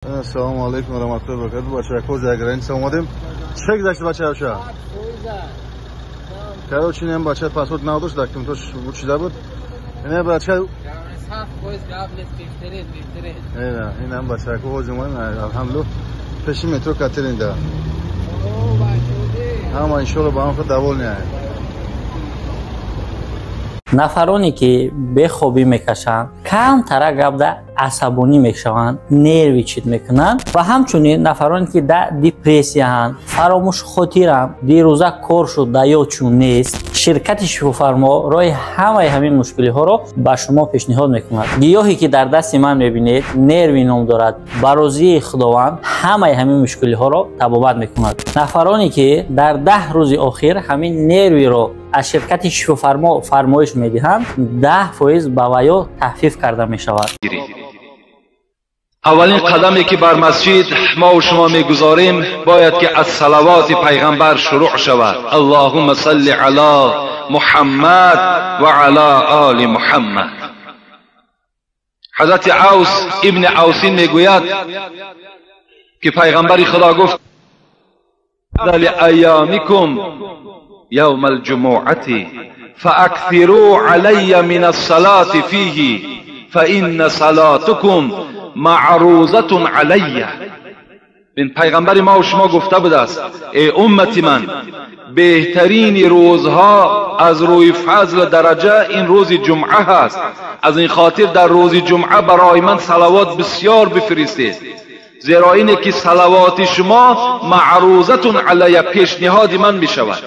Ассалому алайкум ва раҳматуллоҳи ва баракатуҳ. Бачаҳо, за граница омадем. Чӣ гузашт, бачаҳо? Короче, ин бача паспорт надошт, документош чида буд. Ин бача инам бачаҳо ҳозир омадем, алҳамдулиллоҳ, пеши метро Катеринда. Ҳама иншоалло ба ҳам худ довольны. Нафароне ки бехобӣ мекашанд, камтара гапда асабонӣ мешаванд, нервничать мекунанд ва ҳамчунин нафароне ки дар депрессияҳанд, фаромӯшхотиранд, дирӯза кор шуд, дар ёдшон нест, ширкати Шифофармо роҳи ҳамаи ҳамин мушкилиҳоро ба шумо пешниҳод мекунад. Гиёҳе ки дар дасти ман мебинед, Нерви ном дорад. Ба розии Худованд ҳамаи ҳамин мушкилиҳоро табобат мекунад. Нафароне ки дар 10 рӯзи охир ҳамин Нервиро аз ширкати Шифофармо фармоиш медиҳанд, 10% ба ваё тахфиф карда мешавад. Аввалин қадаме ки бар масҷид мо ва шумо мегузорем, бояд ки аз салавоти пайғамбар шурӯъ шавад. Аллоҳумма салли ала Муҳаммад ва ала оли Муҳаммад. Ҳазрати Авс ибни Авсин мегӯяд ки пайғамбари Худо гуфт: айёмикум يوم الجمعة فأكثروا علي من الصلاة فيه فإن صلاتكم معروضة علي. این پیغمبر ما و شما گفته بوده است: ای امت من، بهترین روزها از روی فضل درجه این روز جمعه هست. از این خاطر در روز جمعه برای من صلوات بسیار بفرستید، زیرا اینه که صلوات شما معروضة علی، پیشنهاد من می شود.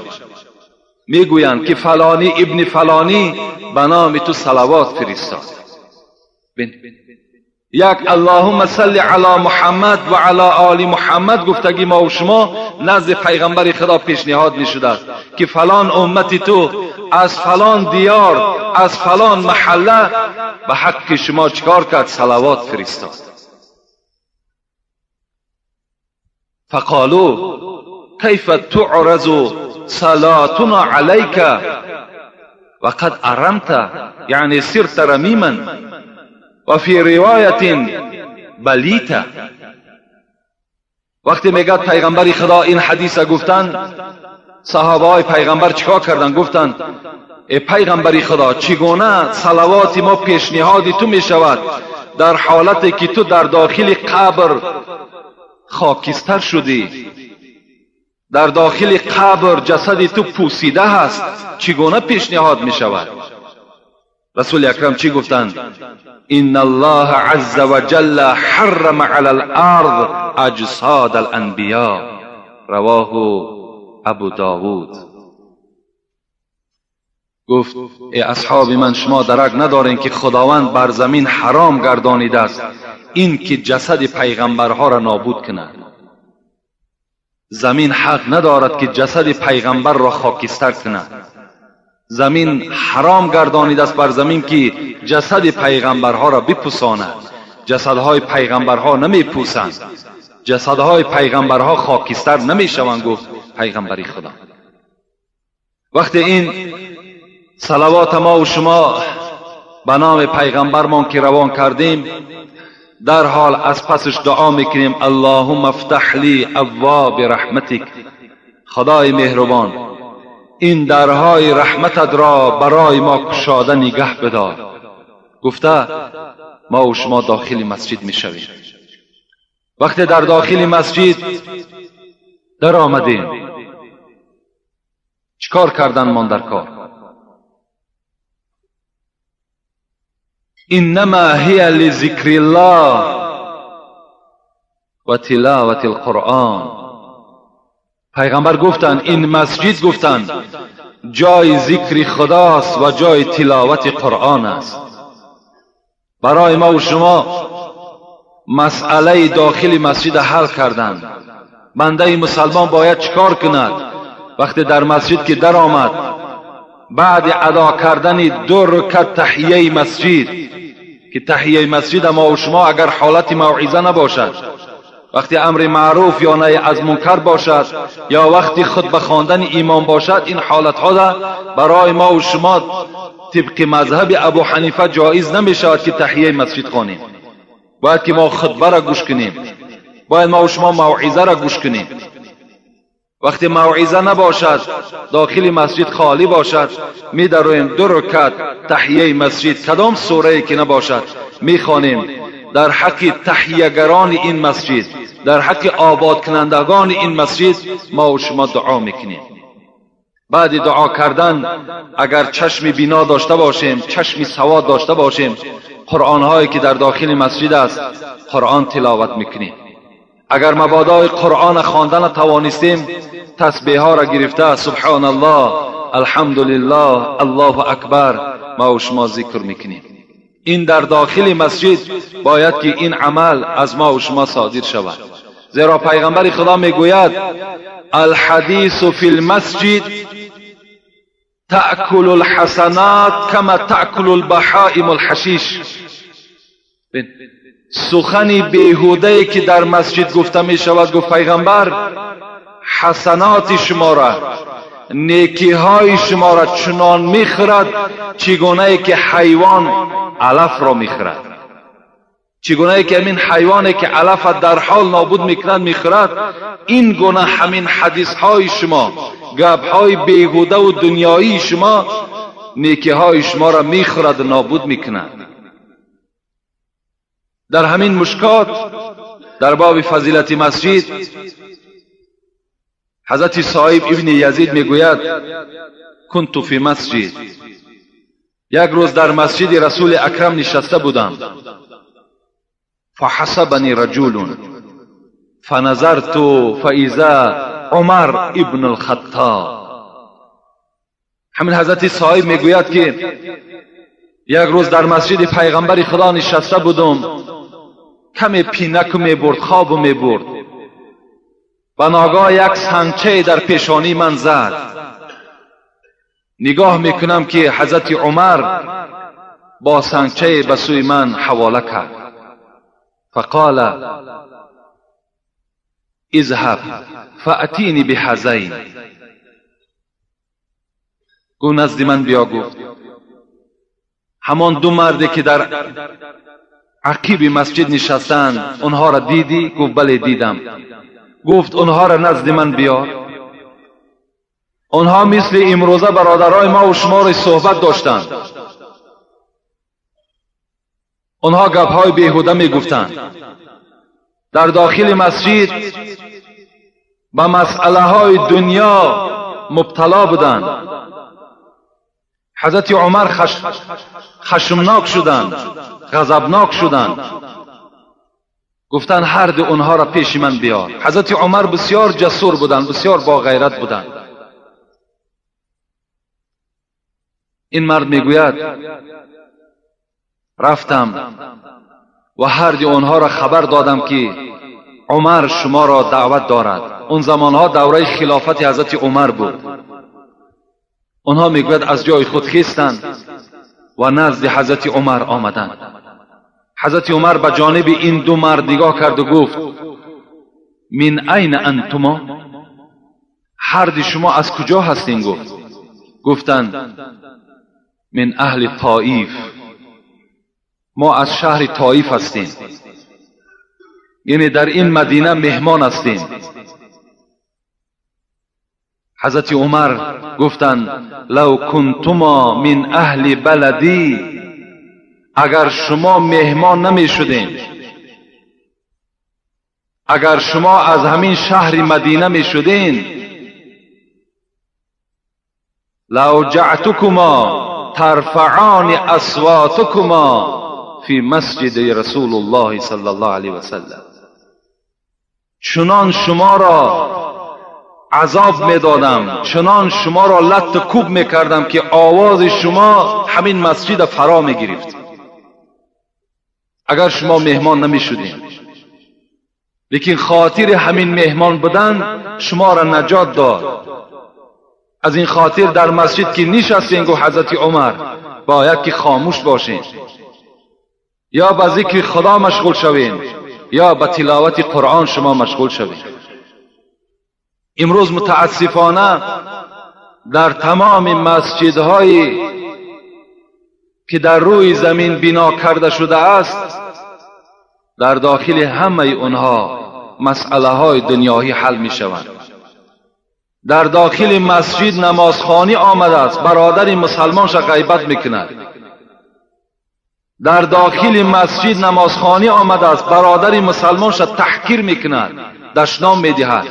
میگویند که فلانی ابن فلانی به نام تو صلوات فرستاد. یک اللهم صل علی محمد و علی آل محمد گفتگی ما و شما نزد پیغمبر خدا پیشنهاد می شده است که فلان امت تو از فلان دیار، از فلان محله به حق شما چکار کرد؟ صلوات فرستاد. فقالوا كيف تعرض صلاتنا عليك وقد أرمت، يعني صرت رميما، وفي رواية بلیت. وقتی میگه پیغمبر خدا این حدیث گفتن، صحابه های پیغمبر چیکار کردن؟ گفتن ای پیغمبر خدا، چگونه صلوات ما پیشنهاد تو میشود در حالتی که تو در داخل قبر خاکستر شدی، در داخل قبر جسد تو پوسیده هست، چگونه پیشنهاد میشود؟ رسول اکرم چی گفتند؟ ان الله عز وجل حرم علی الارض اجساد الانبیاء. رواه ابو داود. گفت ای اصحاب من، شما درک ندارین که خداوند بر زمین حرام گردانیده است این که جسد پیغمبرها را نابود کند. زمین حق ندارد که جسد پیغمبر را خاکستر کند. زمین حرام گردانیده است بر زمین که جسد پیغمبرها را بپوساند. جسدهای پیغمبرها نمیپوسند، جسدهای پیغمبرها خاکستر نمیشوند، گفت پیغمبری خدا. وقتی این صلوات ما و شما به نام پیغمبرمان که روان کردیم، در حال از پسش دعا میکنیم: اللهم افتح لی ابواب رحمتک. خدای مهربان، این درهای رحمتت را برای ما کشاده نگه بدار. گفته ما و شما داخل مسجد میشویم. وقتی در داخل مسجد در آمدیم، چیکار کردن من در کار؟ انما هي لذکر الله و تلاوت القرآن. پیغمبر گفتند این مسجد، گفتند جای ذکر خداست و جای تلاوت قرآن است. برای ما و شما مسئله داخل مسجد حل کردند. بنده مسلمان باید چکار کند وقتی در مسجد که در آمد؟ بعد ادا کردن 2 رکعت تحیه مسجد، که تحیه مسجد ما و شما اگر حالت موعظه نباشد، وقتی امر معروف یا نهی از منکر باشد، یا وقتی خود به خواندن ایمان باشد، این حالتها برای ما و شما طبق مذهب ابو حنیفه جایز نمی شود که تحیه مسجد خوانیم. باید که ما خطبه را گوش کنیم. باید ما و شما موعظه را گوش کنیم. وقتی موعظه نباشد، داخل مسجد خالی باشد، می درویم 2 رکعت تحیه مسجد، کدام سوره که نباشد میخوانیم. در حق تحیهگران این مسجد، در حق آباد کنندگان این مسجد ما و شما دعا میکنیم. بعد دعا کردن اگر چشم بینا داشته باشیم، چشم سواد داشته باشیم، قرآن هایی که در داخل مسجد است قرآن تلاوت میکنیم. اگر مبادای قرآن خواندن توانستیم، تسبیح ها را گرفته سبحان الله، الحمدلله، الله اکبر ما و شما ذکر میکنیم. این در داخل مسجد باید که این عمل از ما و شما صادر شود. زیرا پیغمبر خدا میگوید الحدیث فی المسجد تأکل الحسنات کما تأکل البهائم الحشیش. سخن بیهوده که در مسجد گفته می شود، گفت پیغمبر، حسنات شما را، نیکی های شما را چنان میخورد چگونه که حیوان علف را میخورد. چگونه که همین حیوانی که علف در حال نابود میکند میخورد، این گونه همین حدیث های شما، گپ های بیهوده و دنیایی شما، نیکی های شما را میخورد و نابود میکند. در همین مشکات در باب فضیلت مسجد حضرت صاحب ابن یزید میگوید کنت فی مسجد، یک روز در مسجد رسول اکرم نشسته بودم، فحسبنی رجل فنظرت فاذا عمر ابن الخطاب. همین حضرت صاحب میگوید که یک روز در مسجد پیغمبر خدا نشسته بودم، کمی پینک میبرد، خواب میبرد، و ناگاه یک سنگچه در پیشانی من زد. نگاه میکنم که حضرت عمر با سنگچه به سوی من حواله کرد. فقال اذهب فأتینی بهذین. گو نزد من بیا. گفت همان 2 مردی که در عقیب مسجد نشستند آنها را دیدی؟ گفت بله دیدم. گفت آنها را نزد من بیار. آنها مثل امروزه برادرای ما و شما را صحبت داشتند. آنها گپهای بیهوده میگفتند. در داخل مسجد به مسئله های دنیا مبتلا بودند. حضرت عمر خشمناک شدند، غضبناک شدند، گفتند هر دو آنها را پیش من بیار. حضرت عمر بسیار جسور بودند، بسیار با غیرت بودند. این مرد میگوید رفتم و هر دو آنها را خبر دادم که عمر شما را دعوت دارد. اون زمانها دوره خلافت حضرت عمر بود. آنها میگوید از جای خود خیستند و نزد حضرت عمر آمدند. حضرت عمر به جانب این 2 مرد نگاه کرد و گفت من این انتما، هر دو شما از کجا هستین؟ گفت گفتند من اهل طائف، ما از شهر طائف هستیم، یعنی در این مدینه مهمان هستیم. حضرت عمر گفتند لو کنتما من اهل بلدی، اگر شما مهمان نمی شدین، اگر شما از همین شهر مدینه می شدین، لو جعتکما ترفعان اصواتکما فی مسجد رسول الله صلی الله علیه وسلم، چنان شما را عذاب میدادم، چنان شما را لط کوب میکردم که آواز شما همین مسجد فرا میگرفت اگر شما مهمان نمیشدین. لیکن خاطر همین مهمان بودن شما را نجات داد. از این خاطر در مسجد که نشستین، گفت حضرت عمر، باید که خاموش باشین، یا به ذکر خدا مشغول شوین یا به تلاوت قرآن شما مشغول شوین. امروز متاسفانه در تمام مسجدهایی که در روی زمین بنا کرده شده است، در داخل همه اونها مسئله های دنیایی حل می شوند. در داخل مسجد نمازخوانی آمده است، برادر مسلمانش غیبت میکند. در داخل مسجد نمازخوانی آمده است، برادر مسلمانش تحقیر میکند، دشنام میدهد.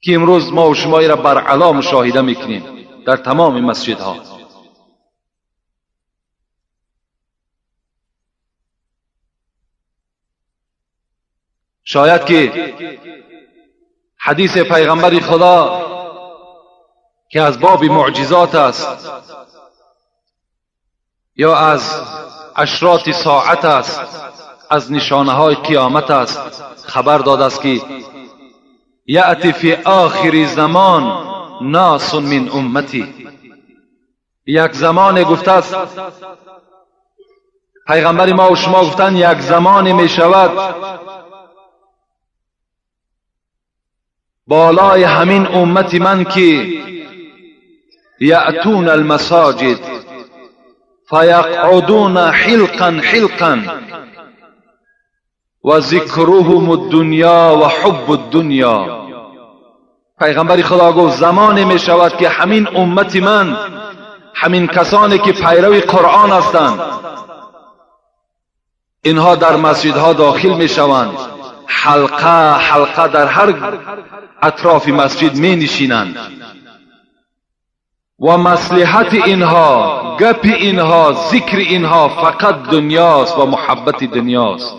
که امروز ما و شما را برعلا مشاهده میکنیم در تمام مسجدها. شاید که حدیث پیغمبر خدا که از باب معجزات است یا از اشراط ساعت است، از نشانه های قیامت است، خبر داده است که یأتی فی آخر زمان ناس من امتی. یک زمان گفته است پیغمبر ما و شما، گفتن یک زمان می شود بالای همین امت من که یأتون المساجد فیقعدون حلقا حلقا و ذکرهم الدنیا و حب الدنیا. پیغمبر خدا گفت زمانی می شود که همین امت من، همین کسانی که پیرو قرآن هستند، اینها در مسجدها داخل می شوند، حلقه حلقه در هر اطراف مسجد می نشینند و مصلحت اینها، گپ اینها، ذکر اینها فقط دنیاست و محبت دنیاست.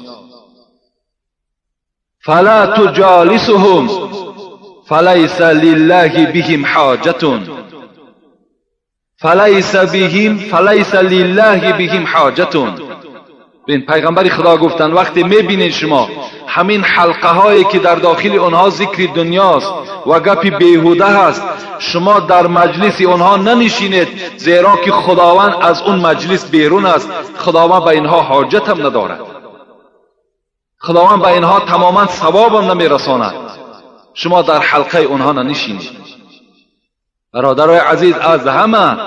فلا تجالسهم فلیس لله بهم حاجت، فلیس بهم فلیس لله بهم حاجت. بین پیغمبر خدا گفتن وقتی میبینید شما همین حلقه هایی که در داخل آنها ذکر دنیاست و گپی بیهوده هست، شما در مجلس آنها ننشینید، زیرا که خداوند از اون مجلس بیرون است. خداوند به اینها حاجت هم ندارد، خداوند به اینها تماما ثواب هم نمیرساند. شما در حلقه آنها ننشینید. برادرای عزیز، از همه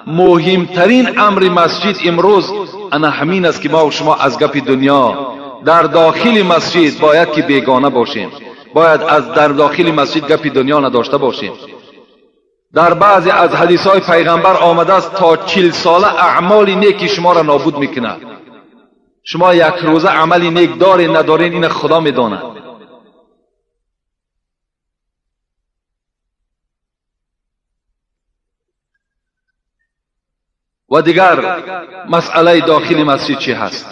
مهمترین امر مسجد امروز انا همین است که ما و شما از گپ دنیا در داخل مسجد باید که بیگانه باشیم، باید از در داخل مسجد گپ دنیا نداشته باشیم. در بعضی از حدیث های پیغمبر آمده است تا 40 ساله اعمال نیکی شما را نابود میکند. شما یک روزه عمل نیک دارین ندارین این خدا میداند. و دیگر مسئله داخل مسجد چی هست؟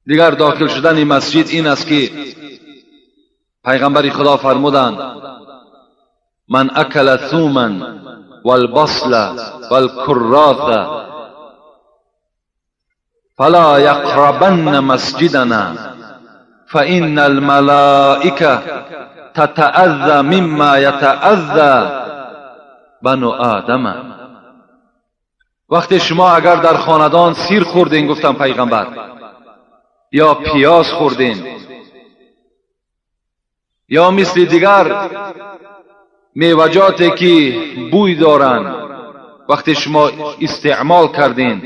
دیگر داخل شدن مسجد این است که پیغمبر خدا فرمودند من اکل ثوما والبصل والکراث فلا یقربن مسجدنا فإن الملائکه تتأذى مما یتأذى بنو آدم. وقتی شما اگر در خاندان سیر خوردین، گفتم پیغمبر، یا پیاز خوردین یا مثل دیگر میوجاتی که بوی دارند، وقتی شما استعمال کردین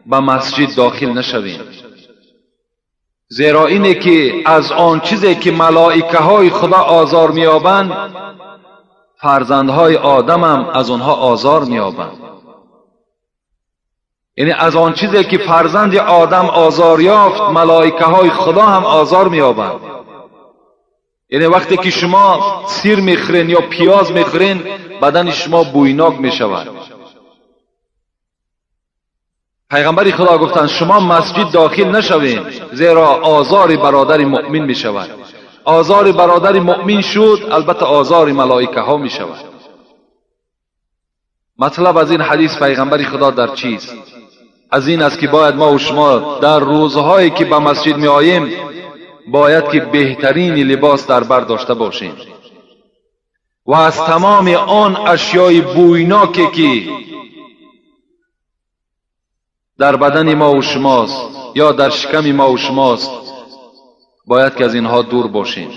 به مسجد داخل نشوین، زیرا اینه که از آن چیزی که ملائکه های خدا آزار میابند، فرزندهای آدم هم از آنها آزار میابند. یعنی از آن چیزی که فرزند آدم آزار یافت، ملائکه های خدا هم آزار میابند. یعنی وقتی که شما سیر میخورین یا پیاز میخورین، بدن شما بویناک میشود. پیغمبر خدا گفتند شما مسجد داخل نشوین، زیرا آزار برادر مؤمن میشود. آزار برادر مؤمن شد، البته آزار ملائکه ها میشود. مطلب از این حدیث پیغمبر خدا در چیست؟ از این است که باید ما و شما در روزهایی که به مسجد می آییم باید که بهترین لباس در بر داشته باشیم و از تمام آن اشیای بویناکی که در بدن ما و شماست یا در شکم ما و شماست باید که از اینها دور باشیم.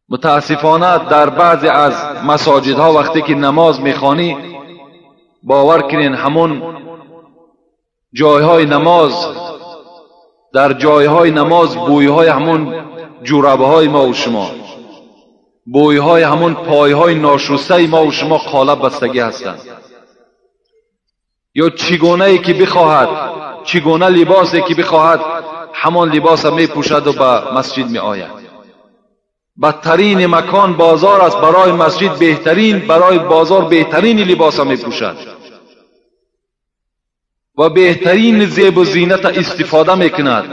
متاسفانه در بعضی از مساجدها وقتی که نماز میخوانی، باور کنین همون جایهای نماز، در جایهای نماز بویهای همون جوربهای ما و شما، بویهای همون پایهای ناشسته ما و شما قالب بستگی هستند. یا چگونه ای که بخواهد، چگونه لباسی که بخواهد همان لباس می پوشد و به مسجد می آید. بدترین مکان بازار است، برای مسجد بهترین، برای بازار بهترین لباس می پوشد و بهترین زیب و زینت استفاده می کند،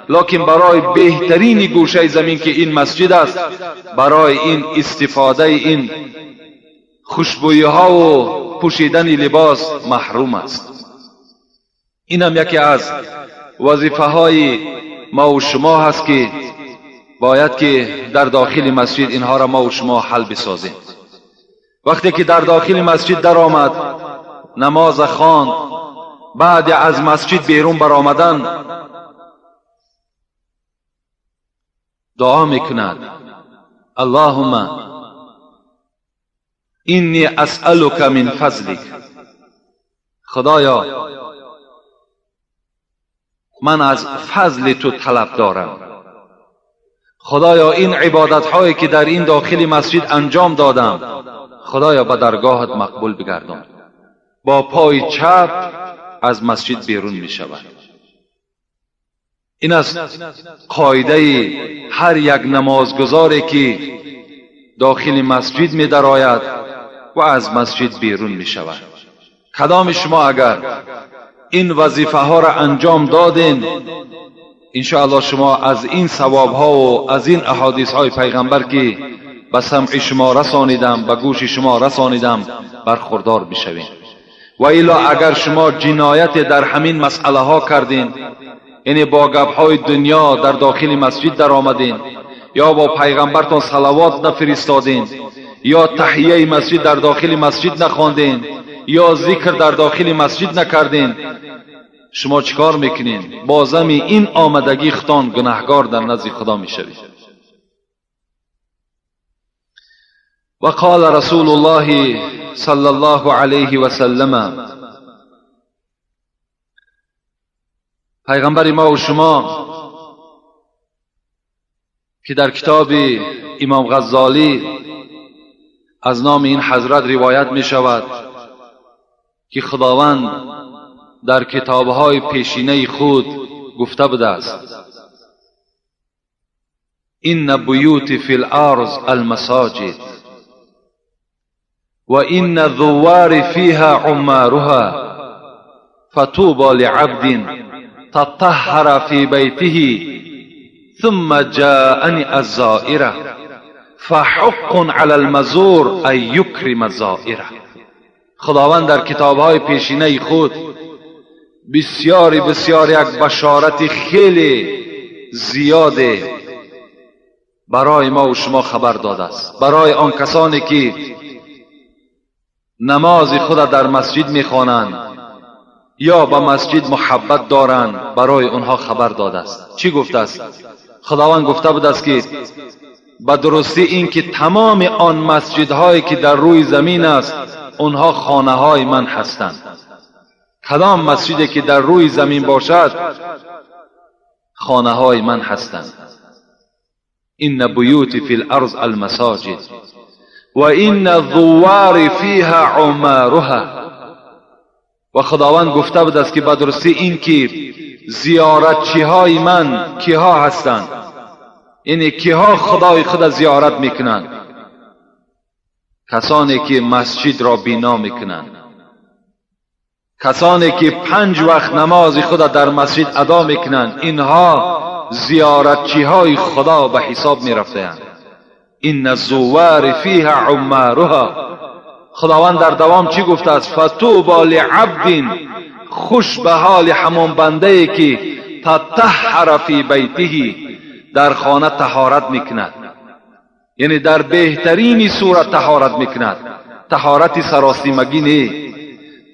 لکن برای بهترین گوشه زمین که این مسجد است، برای این استفاده این خوشبویی ها و پوشیدن لباس محروم است. این هم یکی از وظیفه های ما و شما هست که باید که در داخل مسجد اینها را ما و شما حل بسازیم. وقتی که در داخل مسجد در آمد، نماز خواند، بعد از مسجد بیرون برآمدن دعا میکند: اللهم انی اسألک من فضلک، خدایا من از فضل تو طلب دارم. خدایا این عبادت هایی که در این داخل مسجد انجام دادم، خدایا به درگاهت مقبول بگردان. با پای چپ از مسجد بیرون می شود. این است قاعده هر یک نمازگزاری که داخل مسجد می درآید و از مسجد بیرون می شود. کدام شما اگر این وظیفه ها را انجام دادین، انشاءالله شما از این ثواب ها و از این احادیث های پیغمبر که به سمع شما رسانیدم، به گوش شما رسانیدم، برخوردار بشوین. و الا اگر شما جنایت در همین مسئله ها کردین، یعنی با گپ های دنیا در داخل مسجد در آمدین، یا با پیغمبرتان صلوات نفرستادین، یا تحیه مسجد در داخل مسجد نخواندین، یا ذکر در داخل مسجد نکردین، شما چیکار میکنین؟ بازم این آمدگی ختان گناهگار در نزد خدا میشوید. و قال رسول الله صلی الله علیه و سلم، پیغمبر ما و شما که در کتاب امام غزالی از نام این حضرت روایت می شود که خداوند در کتابهای پیشینه خود گفته بوده است: ان بیوت فی الارض المساجد و ان الزوار فیها عمارها فطوبى لعبد تطهر فی بیته ثم جاءنی الزائره فحق علی المزور ان یکرم الزائره. خداوند در کتابهای پیشینه خود بسیار بسیار یک بشارت خیلی زیاده برای ما و شما خبر داده است، برای آن کسانی که نماز خود در مسجد میخوانند یا به مسجد محبت دارند، برای آنها خبر داده است. چی گفته است؟ خداوند گفته بود است که به درستی این که تمام آن مسجدهایی که در روی زمین است، آنها خانه های من هستند. کدام مسجدی که در روی زمین باشد، خانه های من هستند. ان بیوت فی الارض المساجد و ان الزوار فیها عمارها. و خداوند گفته بود است که به درستی این که زیارتچی های من کیها هستند، یعنی کیها خدای خود زیارت میکنند؟ کسانی که مسجد را بینا میکنند، کسانی که 5 وقت نماز خود در مسجد ادا میکنند، اینها زیارتچی های خدا به حساب میرفتند. ان الزوار فیها عمارها. خداوند در دوام چی گفته است؟ فطوبی لعبد، خوش به حال همان بنده ای که تطهر فی بیته، در خانه طهارت میکند، یعنی در بهترین صورت طهارت میکند. طهارت سراسیمگی نه،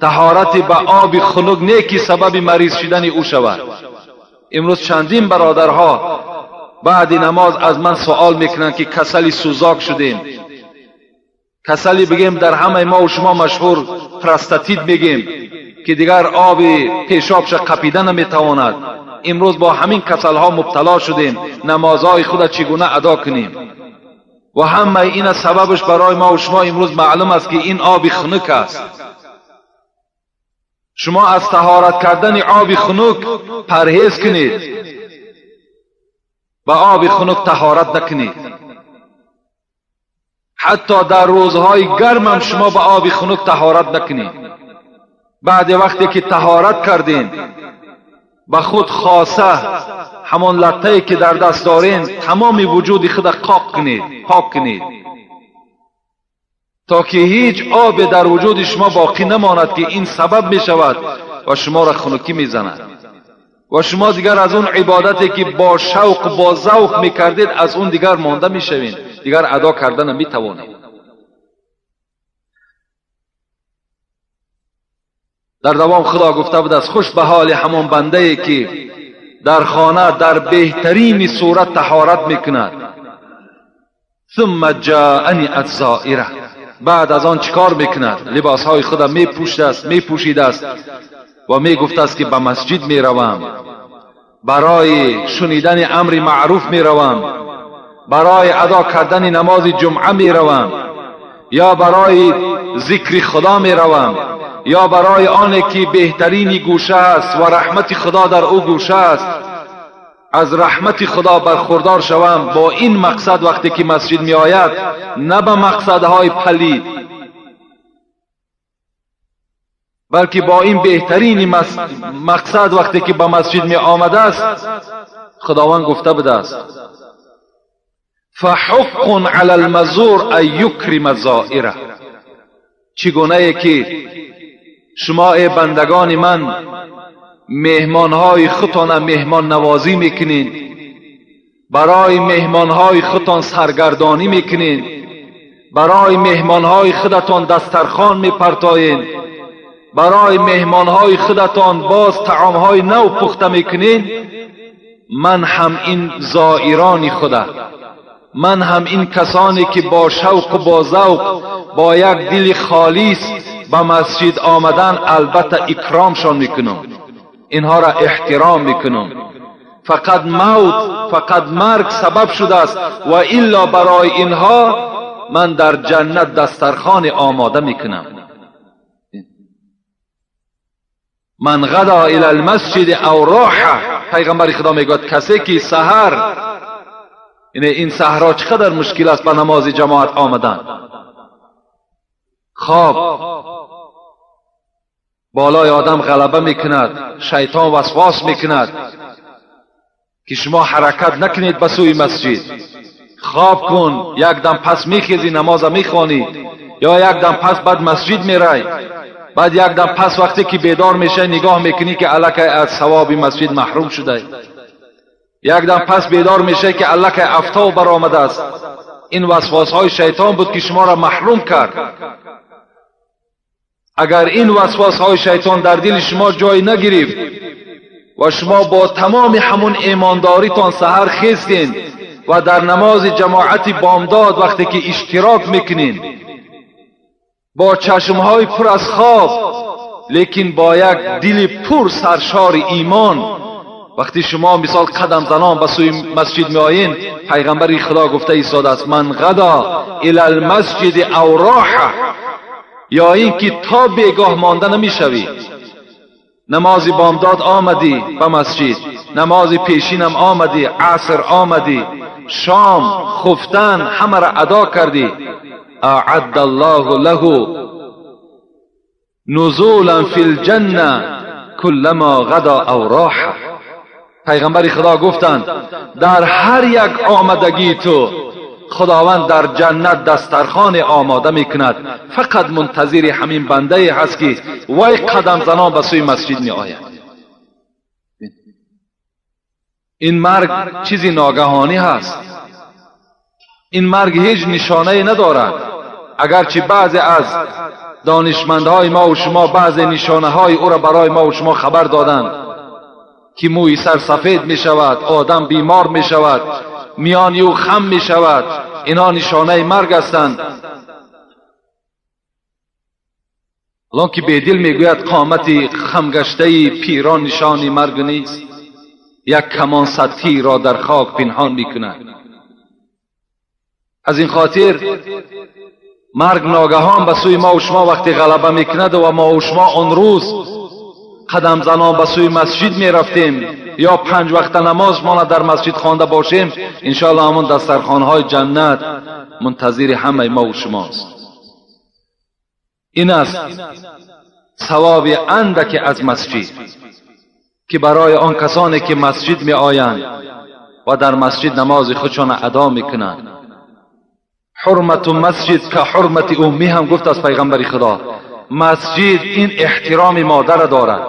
طهارت به آب خنک نه که سبب مریض شدن او شود. امروز چندین برادرها بعد نماز از من سوال میکنند که کسلی سوزاک شدیم، کسلی بگیم در همه ما و شما مشهور پراستاتیت میگیم، که دیگر آب پیشابش قپیده نمیتواند. امروز با همین کسلها مبتلا شدیم، نمازهای خود چگونه ادا کنیم؟ و همه این سببش برای ما و شما امروز معلوم است که این آب خنک است. شما از طهارت کردن آب خنک پرهیز کنید و آب خنک طهارت نکنید. حتی در روزهای گرم هم شما با آب خنک طهارت نکنید. بعد وقتی که طهارت کردین به خود خاصه همان لطه‌ای که در دست دارین تمام وجود خود قاق کنید، پاک کنید، تا که هیچ آب در وجود شما باقی نماند که این سبب می شود و شما را خنکی می زند و شما دیگر از اون عبادتی که با شوق با ذوق می کردید از اون دیگر مانده می شوید، دیگر ادا کردن نمی توانید. در دوام خدا گفته بود از خوش به حال همان بنده ای که در خانه در بهترین صورت طهارت میکند. ثم جاءنی الزائره، بعد از آن چیکار میکند؟ لباسهای خود میپوشید است و میگفت است که به مسجد میروم، برای شنیدن امر معروف میروم، برای ادا کردن نماز جمعه میروم، یا برای ذکر خدا میروم، یا برای آن که بهترین گوشه است و رحمت خدا در او گوشه است، از رحمت خدا برخوردار شوم. با این مقصد وقتی که مسجد می آید، نه به مقصدهای پلید، بلکه با این بهترین مقصد وقتی که به مسجد می آمده است، خداوند گفته بوده است فحق علی المزور ان یکرم زائره. چگونه که شما ای بندگان من مهمانهای خودتان مهمان نوازی میکنین، برای مهمانهای خودتان سرگردانی میکنین، برای مهمانهای خودتان دسترخوان میپرتاین، برای مهمانهای خودتان باز طعامهای نو پخته میکنین، من هم این زائران خدا، من هم این کسانی که با شوق و با ذوق با یک دل خالص به مسجد آمدن البته اکرامشان میکنم، اینها را احترام میکنم. فقط موت، فقط مرگ سبب شده است و الا برای اینها من در جنت دسترخوان آماده میکنم. من غدا الی المسجد او راح، پیغمبر خدا میگوید کسی که سحر، این سحرها چقدر مشکل است به نماز جماعت آمدن، خواب بالای آدم غلبه میکند، شیطان وسواس میکند که شما حرکت نکنید به سوی مسجد، خواب کن، یک دم پس میخیزی نماز میخوانی، یا یک دم پس بعد مسجد میرای، بعد یک دم پس وقتی که بیدار میشه نگاه میکنی که الکی از ثواب مسجد محروم شده، یک دم پس بیدار میشه که الکی افتاب برآمده است. این وسواس های شیطان بود که شما را محروم کرد. اگر این وسواس های شیطان در دل شما جای نگرفت و شما با تمام همون ایمانداریتان سحر خیستین و در نماز جماعت بامداد وقتی که اشتراک میکنین با چشمهای پر از خواب لیکن با یک دل پر سرشار ایمان، وقتی شما مثال قدم زنان به سوی مسجد می آیین، پیغمبر خدا گفته ایستاده است من غدا الی المسجد او راح، یا اینکه تا بیگاه مانده نمیشوی. نماز بامداد آمدی به مسجد، نماز پیشینم آمدی، عصر آمدی، شام، خفتن همه را ادا کردی، اعد الله له نزولا فی الجنه کلما غدا او راح. پیغمبر خدا گفتند در هر یک آمدگی تو خداوند در جنت دسترخوان آماده میکند، فقط منتظر همین بنده هست که وی قدم زنان به سوی مسجد می آید. این مرگ چیزی ناگهانی هست، این مرگ هیچ نشانه ندارد. اگرچه بعضی از دانشمندهای ما و شما بعضی نشانه های او را برای ما و شما خبر دادند که موی سر سفید می شود، آدم بیمار می شود، میانی او خم می شود، اینا نشانه مرگ هستند. الان که بیدل میگوید قامت خمگشته پیران نشانی مرگ نیست، یک کمان سطحی را در خاک پنهان میکند. از این خاطر مرگ ناگهان به سوی ما و شما وقتی غلبه میکند و ما و شما آن روز قدم زنان به سوی مسجد میرفتیم یا 5 وقت نماز ما در مسجد خوانده باشیم، انشاءالله همون دسترخوانهای جنت منتظر همه ما و شماست. این است ثواب اندک از مسجد که برای آن کسانی که مسجد می آیند و در مسجد نماز خودشان ادا میکنند. حرمت مسجد که حرمت امی هم گفت از پیغمبر خدا. مسجد این احترام مادر دارد،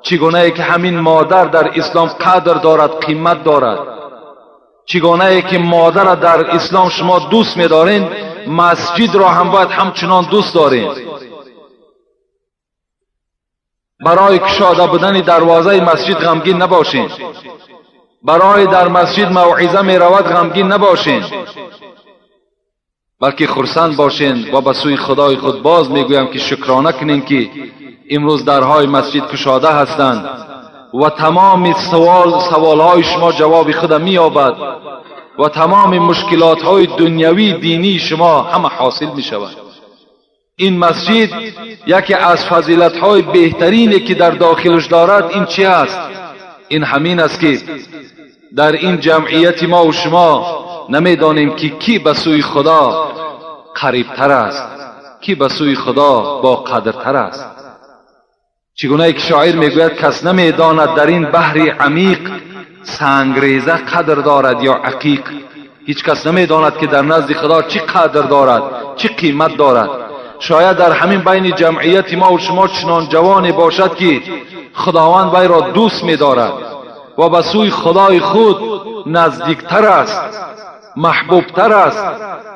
چگونه ای که همین مادر در اسلام قدر دارد، قیمت دارد، چگونه ای که مادر در اسلام شما دوست می‌دارین، مسجد را هم باید همچنان دوست دارین. برای کشاده بودن دروازه مسجد غمگین نباشین، برای در مسجد موعظه می رود غمگین نباشین، بلکه خرسند باشین و به سوی خدای خود باز میگویم که شکرانه کنین که امروز درهای مسجد کشاده هستند و تمام سوالهای شما جواب خود مییابد و تمام مشکلات های دنیوی دینی شما همه حاصل می شود. این مسجد یکی از فضیلت های بهترینی که در داخلش دارد این چی است؟ این همین است که در این جمعیت ما و شما نمیدانیم که کی به سوی خدا قریبتر است، کی به سوی خدا با قدرتر است. چگونه یک شاعر میگوید کس نمیداند در این بحر عمیق سنگریزه قدر دارد یا عقیق. هیچ کس نمیداند که در نزد خدا چی قدر دارد، چی قیمت دارد. شاید در همین بین جمعیت ما و شما چنان جوانی باشد که خداوند وی را دوست می‌دارد و به سوی خدای خود نزدیکتر است، محبوبتر است.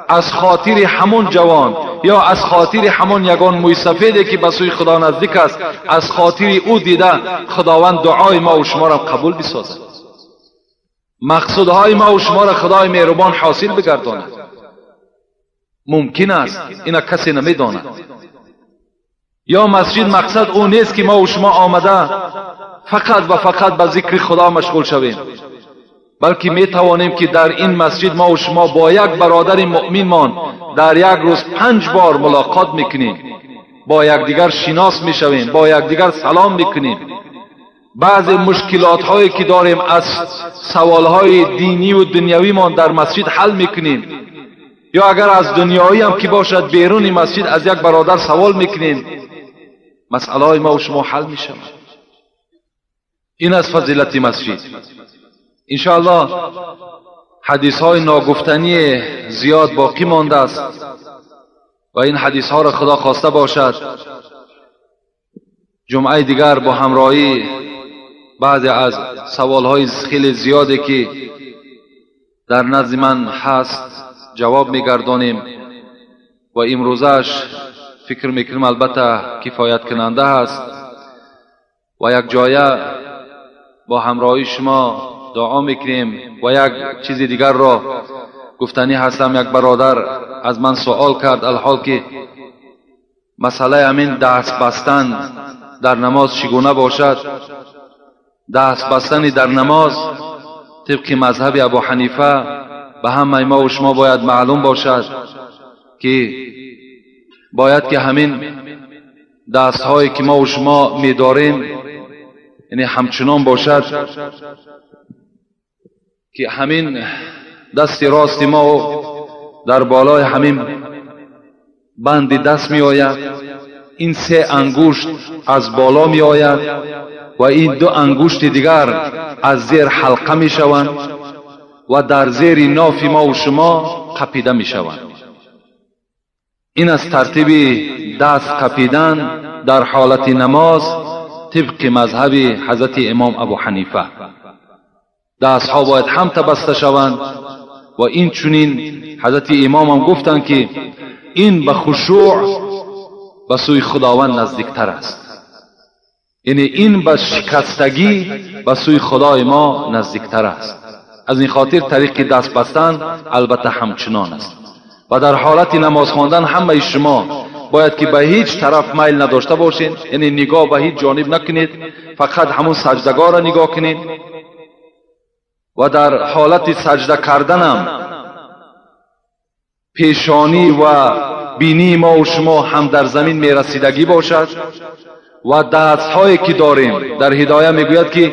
از خاطر همون جوان یا از خاطر همون یگان موی سفیدی که به سوی خدا نزدیک است، از خاطر او دیده خداوند دعای ما و شما را قبول بسازد، مقصودهای ما و شما را خدای مهربان حاصل بگرداند. ممکن است اینا کسی نمیداند. یا مسجد مقصد او نیست که ما و شما آمده فقط و فقط به ذکر خدا مشغول شویم، بلکه می توانیم که در این مسجد ما و شما با یک برادر مؤمنمان در یک روز 5 بار ملاقات میکنیم، با یکدیگر شناس میشویم، با یکدیگر سلام میکنیم. بعض مشکلات هایی که داریم از سوال های دینی و دنیوی مان در مسجد حل میکنیم، یا اگر از دنیایی هم که باشد بیرون مسجد از یک برادر سوال میکنیم، مسئله های ما و شما حل میشود. این از فضیلت مسجد. انشاءالله حدیث های ناگفتنی زیاد باقی مانده است و این حدیث ها را خدا خواسته باشد جمعه دیگر با همراهی بعضی از سوال های خیلی زیادی که در نزد من هست جواب میگردانیم و امروزش فکر میکنیم البته کفایت کننده هست و یک جایه با همراهی شما دعا میکنیم. و یک چیز دیگر را گفتنی هستم. یک برادر از من سوال کرد الحال که مسئله همین دست بستن در نماز چگونه باشد. دست بستن در نماز طبق مذهب ابو حنیفه به همه ما و شما باید معلوم باشد که باید که همین دست هایی که ما و شما میداریم یعنی همچنان باشد که همین دست راست ما در بالای همین بند دست می آید، این 3 انگشت از بالا می آید و این 2 انگشت دیگر از زیر حلقه می شوند و در زیر ناف ما و شما قپیده می شوند. این از ترتیب دست قپیدن در حالت نماز طبق مذهب حضرت امام ابو حنیفه. دست ها باید هم بسته شوند و این چنین حضرت امام هم گفتند که این به خشوع به سوی خداوند نزدیکتر است، یعنی این به شکستگی به سوی خدای ما نزدیکتر است. از این خاطر طریق دست بستن البته همچنان است. و در حالت نماز خواندن همه شما бояд ки ба ҳеҷ тараф майл надошта бошед, яъне нигоҳ ба ҳеҷ ҷониб накунед, фақат ҳамун саҷдагоҳро нигоҳ кунед. Ва дар ҳолати саҷда карданам пешонӣ ва бинии мо ва шумо ҳам дар замин мерасидагӣ бошад. Ва дастҳое ки дорем дар ҳидоя мегӯяд ки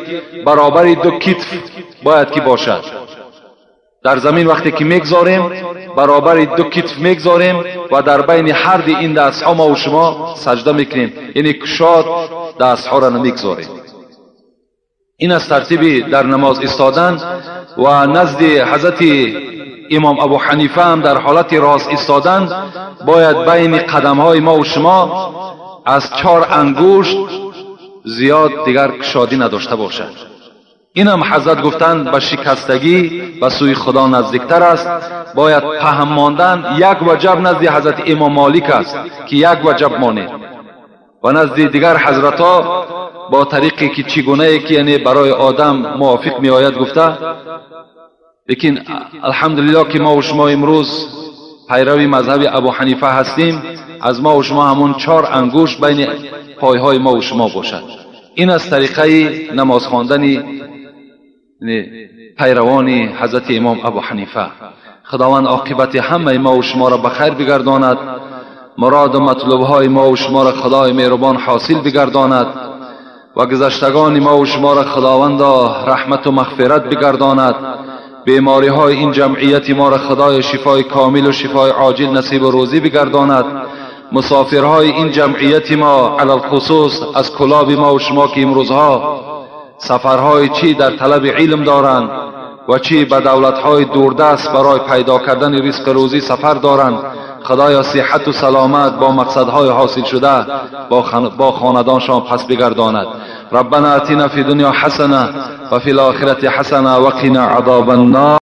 баробари ду китф бояд ки бошад. Дар замин вақте ки мегзорем баробари ду китф мегзорем ва дар байни ҳар ди ин дастҳо мо ва шумо саҷда мекунем, яъне кушод дастҳоро намегзорем. Ин аз тартиби дар намоз истодан. Ва назди ҳазрати имом Абу Ҳанифа ҳам дар ҳолати рост истодан бояд байни қадамҳои мо ва шумо аз 4 ангушт зиёд дигар кушодӣ надошта бошад. Инам ҳазрат гуфтанд ба шикастагӣ ба сӯи Худо наздиктар аст. Бояд паҳм мондан як ваҷаб назди ҳазрати имом Молик аст ки як ваҷаб монед, ва назди дигар ҳазратҳо бо тариқе ки чӣ гунае ки яъне барои одам мувофиқ меояд гуфта. Лекин алҳамдулиллоҳ ки мо ва шумо имрӯз пайрави мазҳаби Абу Ҳанифа ҳастем, аз мо ва шумо ҳамон 4 ангушт байни пойҳои мо ва шумо бошад. Ин аз тариқаи намоз хондани пайравони ҳазрати имом Абу Ҳанифа. Худованд оқибати ҳамаи мо ва шуморо ба хайр бигардонад, муроду матлубҳои мо ва шуморо Худои меҳрубон ҳосил бигардонад ва гузаштагони мо ва шуморо Худовандо раҳмату мағфират бигардонад. Бемориҳои ин ҷамъияти моро Худои шифои комилу шифои оҷил насибу рӯзӣ бигардонад. Мусофирҳои ин ҷамъияти мо алалхусус аз кулоби мо ва шумо ки имрӯзҳо сафарҳои чӣ дар талаби илм доранд ва чӣ ба давлатҳои дурдаст барои пайдо кардани ризқи рӯзӣ сафар доранд, Худоё сиҳату саломат бо мақсадҳои ҳосил шуда бо хонадоншон пас бигардонад. ربنا آتنا في الدنيا حسنة وفي الآخرة حسنة وقنا عذاب النار.